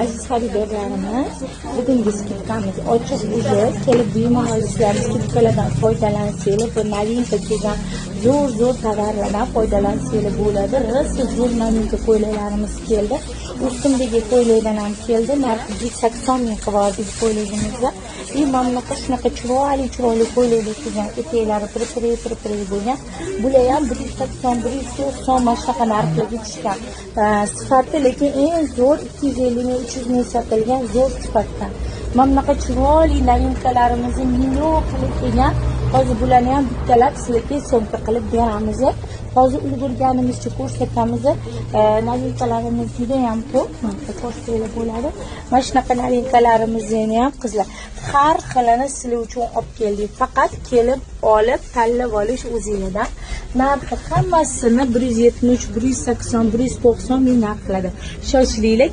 Aziz xaridorlarimiz, bugungi скидка miz ochiq уже. Kelib bemalol sizlar скидка lardan foydalansanglar va новинка kelgan zo'r zo'r tovarlardan foydalansanglar bo'ladi. Rosa zo'r новинка ko'ylaklarimiz keldi. Ustimdagi ko'ylakdan ham keldi. Narxi 180 ming qilib oldik ko'ylagimizni. И mana bunaqa, shunaqa chiroyli chiroyli ko'ylaklar kelgan, etaklari pirpiri pirpiri bo'lgan. Bular ham 180, 190, mana shunaqa narxlarga tushgan. Sifati lekin eng zo'r, 250 ming, 300 ming sotilgan zo'r sifatdan. Mana bunaqa chiroyli новинка larimizni million qilib kelgan. Hozir bularni ham bittalab sizlarga съёмка qilib beramiz. Hozir ulgurganimizcha ko'rsatamiz. Новинка larimiz juda ham ko'p. Mana, ko'rsanglar bo'ladi. Mana shunaqa новинка larimizni ham, qizlar, har xilini sizlar uchun olib keldik. Faqat kelib olib, tanlab olish o'zinglardan. Narxi hammasini 170, 180, 190 ming narxlarda. Shoshilinglar.